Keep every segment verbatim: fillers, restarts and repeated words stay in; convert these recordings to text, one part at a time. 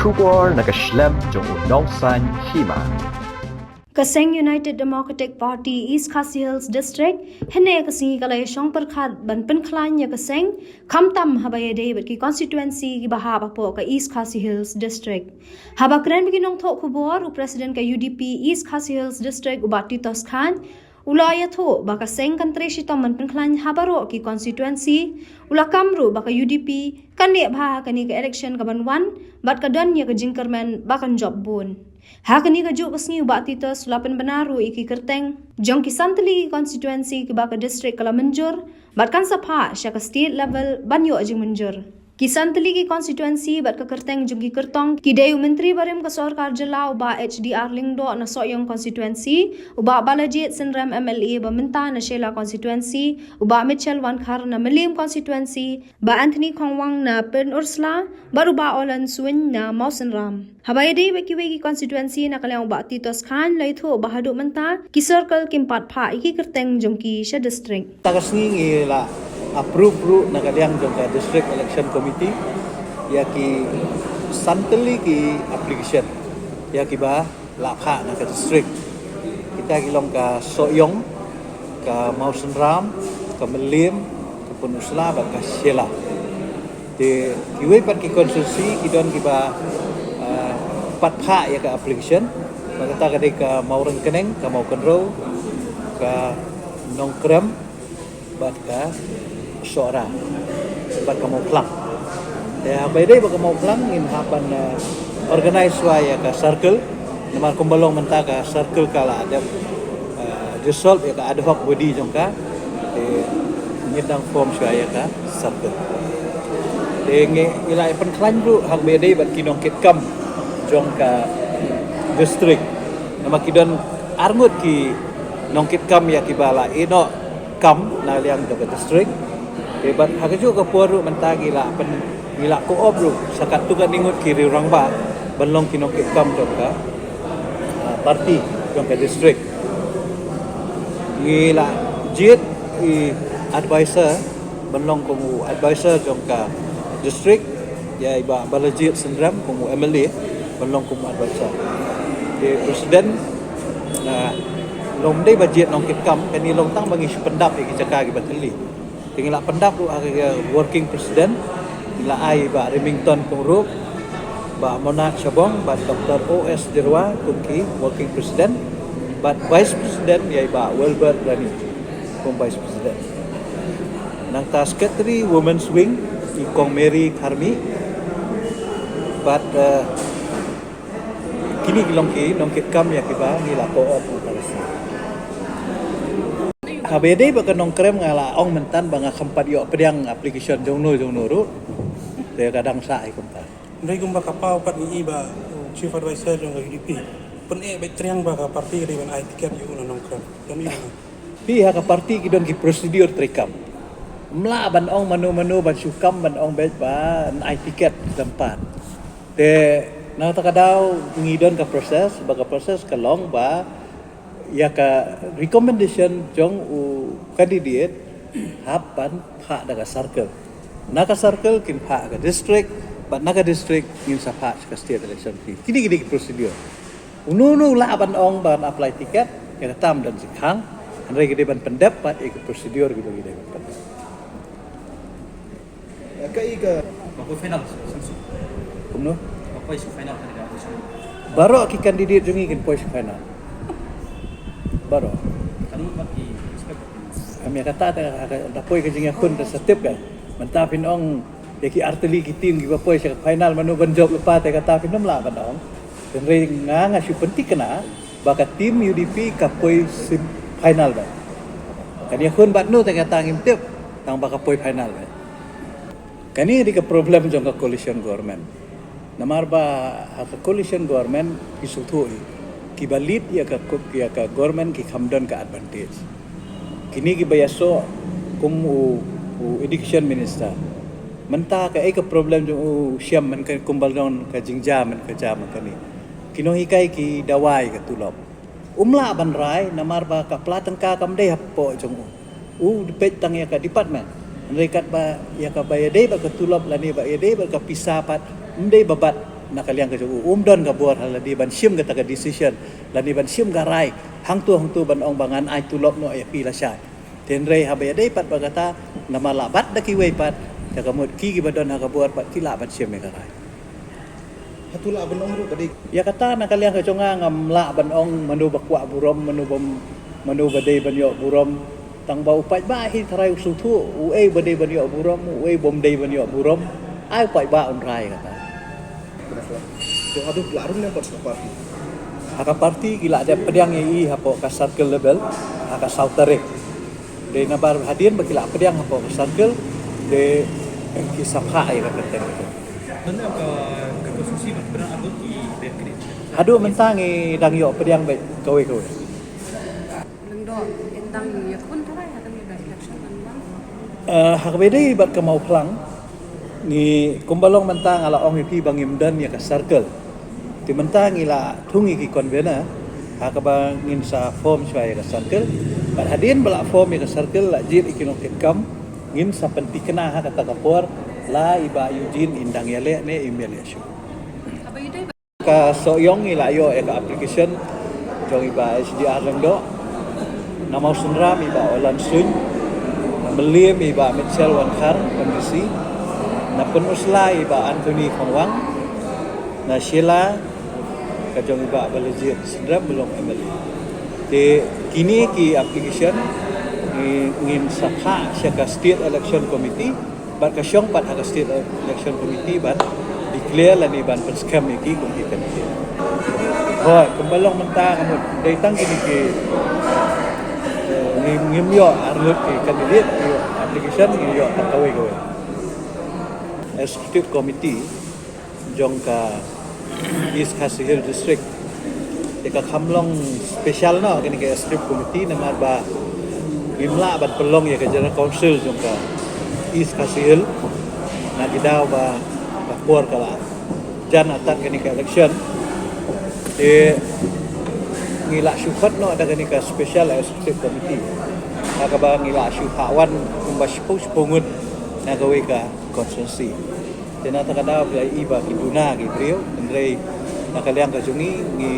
Khubor na ka shlem jong u nongsan hima. Ka seng United Democratic Party East Khasi Hills District hynne ka sngi ka la ïashong pyrkhat ban pynkhlaiñ ïa ka seng, khamtam haba ïadei bad ki constituency kiba hap hapoh ka East Khasi Hills District. Haba kren bad ki nongthoh khubor, u President ka U D P East Khasi Hills District, u Bah Titos Khan, u la ïathuh ba ka seng kan trei shitom ban pynkhlaiñ ha baroh ki constituency. U la kam ruh ba ka U D P kan leh bha ha kane ka election kaban wan, bad ka don ïa ka jingkyrmen ba kan jop bun. Ha kane kajuh ka sngi u Bah Titos u la pynbna ruh ïa ki kyrteng jong ki san tylli ki constituency kiba ka district ka la mynjur, bad kan sa phah sha ka state level ban ïoh jingmynjur. Ki san tylli ki constituency bad ka kyrteng jong ki kyrtong ki dei u Myntri barim ka sorkar jylla u Bah H D R Lyngdoh na Sohiong constituency, u Bah Balajied Synrem M L A ba mynta na Shella constituency, u Bah Mitchell Wankhar na Mylliem constituency, Bah Anthony Khongwang na Pynursla, bad u Bah Olen Suin na Mawsynram. Haba ïadei bad kiwei ki constituency, na ka liang u Bah Titos Khan u la ïathuh ba haduh mynta ki circle kim pat phah ïa ki kyrteng jong ki sha district. Ta ka sngi ngi la approve ruh na ka liang jong ka District Election Committee ïa ki san tylli ki application ïa kiba la phah na ka district. Kita ki long ka Sohiong, ka Mawsynram, ka Mylliem, ka Pynursla bad ka Shella. Te kiwei pat ki constituency ki don kiba, ah, pat phah ïa ka application. Bad kata ka dei ka Mawryngkneng, ka Mawkynrew, ka Nongkrem bad ka Sohra bad ka Mawphlang. Te haba ïadei bad ka Mawphlang ngin hap ban, ah, organize shuwa ïa ka circle. Namar kumba long mynta ka circle ka la dep, ah, dissolve ïa ka ad hoc body jong ka. Te ngin dang form shuwa ïa ka circle. Te ngi, ngi la pynkhlaiñ ruh haba ïadei bad ki nongkitkam jong ka district. Namar ki don arngut ki nongkitkam ïa kiba la ïehnoh kam na liang jong ka district. Te bad ha kajuh ka por ruh mynta ngi la pyn, ngi la co-opt ruh sa katto katne ngut ki riew rangbah ban long ki nongkitkam jong ka, ah, party jong ka district. Ngi la jied i advisor ban long kum u advisor jong ka district, ïa i Bah Balajied Synrem kum u M L A ban long kum u advisor. Te president, na, long dei ba jied nongkitkam, kane long tang ba ngi shu pyndap ïa ki jaka kiba thylli. Te ngi la pyndap ruh ha ka working president, ngi la ai Bah Remington Pyngrope, Bah Monat Shabong bad Doctor O S Jyrwa kum ki working president, bad vice president ïa i Bah Wilbert Rani kum vice president. Nangta secretary women's wing i Kong Mary Kharmi, bad, eh, kine ki long ki nongkitkam ïa kiba ngi la co-opt mynta ka sngi. Haba ïadei bad ka Nongkrem nga la ong mynta ba nga khlem pat ïoh pdiang application jong no jong no ruh. Te ka dang sah hi kumta. Hynrei kumba ka paw pat ngi i ba u chief advisor jong ka U D P pyneh beit triang ba ka party ka dei ban ai ticket ïa u na Nongkrem. Don i na. Phi, ha ka party ki don ki procedure treikam. Ym lah ban ong mano mano ban shu kam ban ong beit ba yn ai ticket lem pat. Te na kata ka daw ngi don ka process, ba ka process ka long ba ïa ka recommendation jong u candidate hap ban phah da ka circle. Na ka circle kin phah ka district, bad na ka district ngin sa phah ka state election committee. Kine kine ki procedure. Uno uno u lah ban ong ban apply ticket, ïa kata ym don jingkhang, hynrei ki dei ban pyndep pat ïa ki procedure kiba ki dei ban pyndep. Ka i ka Ba poi final, Samsung. Kumno? Ba poi sha final ka dei ka. Baroh ki candidate jong ngi kin poi sha final. Baroh. Kano ba ki expect? Am ïa kata te ka, ka, da poi ka jingïakhun te sa tip ka. Mynta phin ong ïa ki artylli ki team kiba poi sha final mano ban jop lypa te kata phin ym lah ban ong. Hynrei nga nga shu pynthikna ba ka team U D P ka poi semi final ba. Kan ïakhun bad no te kata ngim tip, tang ba ka poi final ba. Kane dei ka problem jong ka coalition government. Namar ba ha ka coalition government ki sngewthuh hi, kiba lead ïa ka, ïa ka government ki kham don ka advantage. Kine kiba ïasoh kum u, u education minister. Mynta kaei ka problem jong u Shyam, man ka kumba long ka jingjia man ka jia man kane. Ki nonghikai ki dawa ïa ka tulop. Um lah ban rai namar ba ka pla tyngka kam dei hapoh jong u. U depend tang ïa ka department. Hynrei katba ïa kaba ïadei bad ka tulop lane ba ïadei bad ka pisa pat ym dei ba bat Na ka liang ka jong u, um don ka bor ha lade ban shim kata ka decision lane ban shim ka rai hangto hangto ban ong ba ngan ai tulop noh ïa phi lashai. Te hynrei haba ïadei pat bad kata, namar lah bat da kiwei pat, te ka mut ki kiba don ha ka bor pat ki lah ban shim ïa ka rai. Hato lah ban ong ruh ka dei. Ïa kata na ka liang ka jong nga ngam lah ban ong mano ba kwah burom, mano ba, mano ba dei ban ïoh burom. Tang ba u paidbah hi tharai u sngewthuh uei ba dei ban ïoh burom, uei bym dei ban ïoh burom. Ai u paidbah un rai kata. Te haduh lah rung ne pat sa ka party. Ha ka party ki lah dep pdiang ïa i hapoh ka circle level ha ka saw tarik. Dei nabar hadien ba ki lah pdiang hapoh ka circle, dei ki sa phah ïa ka kyrteng. Tang ka, ka konstituensi ba pdiang haduh ki dep kri. Haduh mynta ngi dang ïoh pdiang beit kawei kawei. Lyngdoh, in dang ïakhun tharai ha kane ka election ban wan. Eh, ha kaba ïadei bad ka Mawphlang, ngi kumba long mynta nga la ong ïa phi ba ngim don ïa ka circle. Te mynta ngi la thung ïa ki convener ha kaba ngin sa form shuwa ïa ka circle. Bad hadien ba la form ïa ka circle la jied ïa ki nongkitkam, ngin sa pynthikna ha kata ka por la i Bah Eugene in dang ïaleh ne im ïaleh shuh. Haba ïadei Ka Sohiong ngi la ïoh ïa ka application jong i Bah H D R Lyngdoh. Na Mawsynram i Bah Olan Suin. Na Mylliem i Bah Mitchell Wankhar, M D C. Na Pynursla i Bah Anthony Khongwang. Na Shella ka jong i Bah Balajied Synrem ba long M L A. Te kine ki application ngi, ngin sa phah sha ka State Election Committee. Bad ka shong pat ha ka State Election Committee ban declare lane ban pynskhem ïa ki kum ki candidate. Hooid, kumba long mynta ka mut dei tang kine ki, eh, ngim, ngim ïoh arngut ki candidate, ïoh application, ngim ïoh pat kawei kawei. Executive Committee jong ka East Khasi Hills District. Te ka kham long special noh kane ka executive committee namar ba ngim lah ban pynlong ïa ka General Council jong ka East Khasi Hills. Na ki daw ba ka por ka la jan atat kane ka election. Te ngi la shu khot noh da kane ka special executive committee. Ha kaba ngi la shu phah wan kumba shiphew shiphew ngut na kawei ka constituency. Te na kata ka daw phi la ïohi ba ki duna ki briew, hynrei na ka liang ka jong ngi, ngi,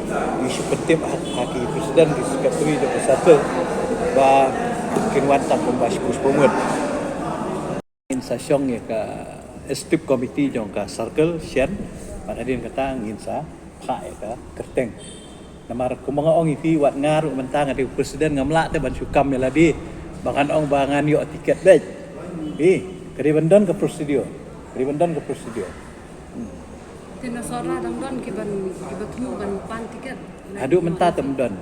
ngi shu pyntip ha, ha ki president, ki secretary jong ka circle ba kin wan tang kumba shiphew shiphew ngut. Ngin sa shong ïa ka executive committee jong ka circle shen, bad hadien kata ngin sa phah ïa ka kyrteng. Namar kumba nga ong ïa phi, wat nga ruh mynta nga dei u president, ngam lah te ban shu kam ïa lade ba ngan ong ba ngan ïoh tiket beit. Phi, ka dei ban don ka procedure. Ka dei ban don ka procedure. Hmm. Te na Sohra dang don ki ban, ki ba thmu ban pan tiket? Haduh mynta te ym don.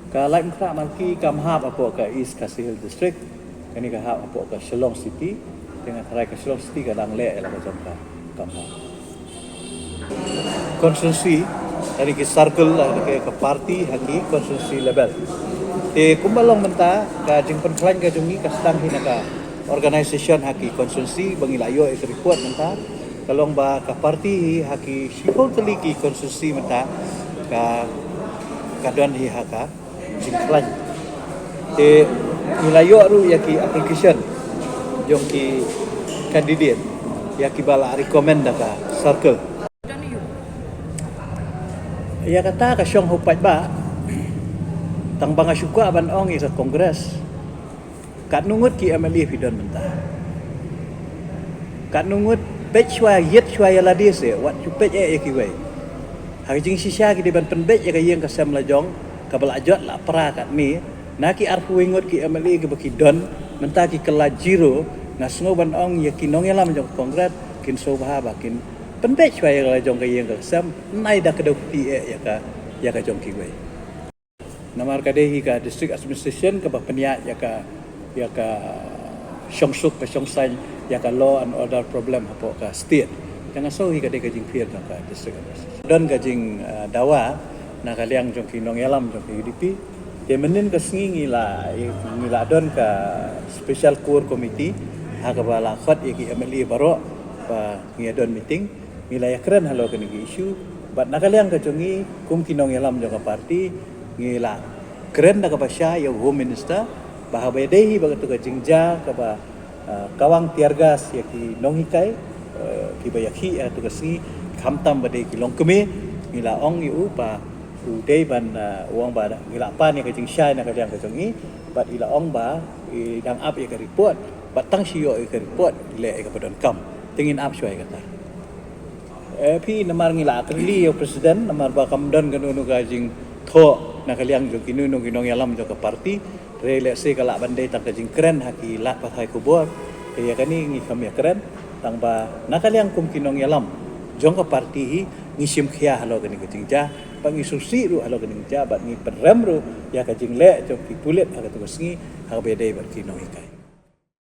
Ka Laitumkhrah Malki kam hap hapoh ka East Khasi Hills District. Kane ka hap hapoh ka Shillong City. Te nga tharai ka Shillong City ka dang leh ïa la ka jong ka, kam hap. Constituency, lane ki circle, lane ka party ha ki constituency level. Te kumba long mynta ka jingpynkhlaiñ ka jong ngi ka sdang hi na ka organisation ha ki constituency ba ngi la ïoh ïa ka report mynta. Ka long ba ka party hi ha ki shiphew tylli ki constituency mynta ka, ka don hi ha ka jingkhlaiñ. Te ngi la ïoh ruh ïa ki application jong ki candidate ïa kiba la recommend da ka circle. Ïa kata ka shong ha u paidbah. Tang ba nga shu kwah ban ong ïa ka Congress. Katno ngut ki M L A phi don mynta? Katno ngut, peit shuwa, ïit shuwa ïa lade se, wat shu peit eh ïa kiwei. Ha ka jingshisha ki dei ban pynbeit ïa ka ïing ka sem la jong kaba la jot la pra katne. Na ki arphew wei ngut ki M L A kiba ki don mynta ki kylla zero. Nga sngew ban ong ïa ki nongïalam jong ka Congress kin sngewbha ba kin pynbeit shuwa ïa la jong ka ïing ka sem. Nai da ka dei phi eh ïa ka, ïa ka jong kiwei. Namar ka dei hi ka district administration kaba pynïaid ïa ka, ïa ka shongsuk ka shongsaiñ ïa ka law and order problem hapoh ka state. Te nga sngew hi ka dei ka jingpher jong ka district administration. Don ka jing, ah, dawa na ka liang jong ki nongïalam jong ka U D P. Te mynnin ka sngi ngi la, ngi la don ka special core committee ha kaba la khot ïa ki M L A baroh ba ngi ïa don meeting. Ngi la ïa kren halor kane ka issue bad na ka liang ka jong ngi kum ki nongïalam jong ka party ngi la kren da kaba shai ïa u Home Minister ba haba ïadei hi bad kato ka jingjia kaba Kawang tear gas ïa ki nonghikai kiba ïakhih ha katu ka sngi, khamtam ba dei ki longkmie. Ngi la ong ïa u ba u dei ban, u ong ba ngi la pan ïa ka jingshai na ka liang ka jong i, bad i la ong ba i dang ap ïa ka report, bad tang shi ïoh ïa ka report leh ïa kaba donkam. Te ngin ap shuwa ïa kata. Eh, phi, namar ngi la kylli ïa u president, namar ba kam don kano kano ka jingthoh na ka liang jong kino kino ki nongïalam jong ka party. Hynrei lehse ka lah ban dei tang ka jingkren ha ki lad pathai khubor. Te ïa kane ngi kam ïakren, tang ba na ka liang kum ki nongïalam jong ka party hi, ngi shim khia halor kane ka jingjia, bad ngi sngewsih ruh halor kane ka jingjia, bad ngi pynrem ruh ïa ka jingleh jong ki pulit ha katu ka sngi, ha kaba ïadei bad ki nonghikai.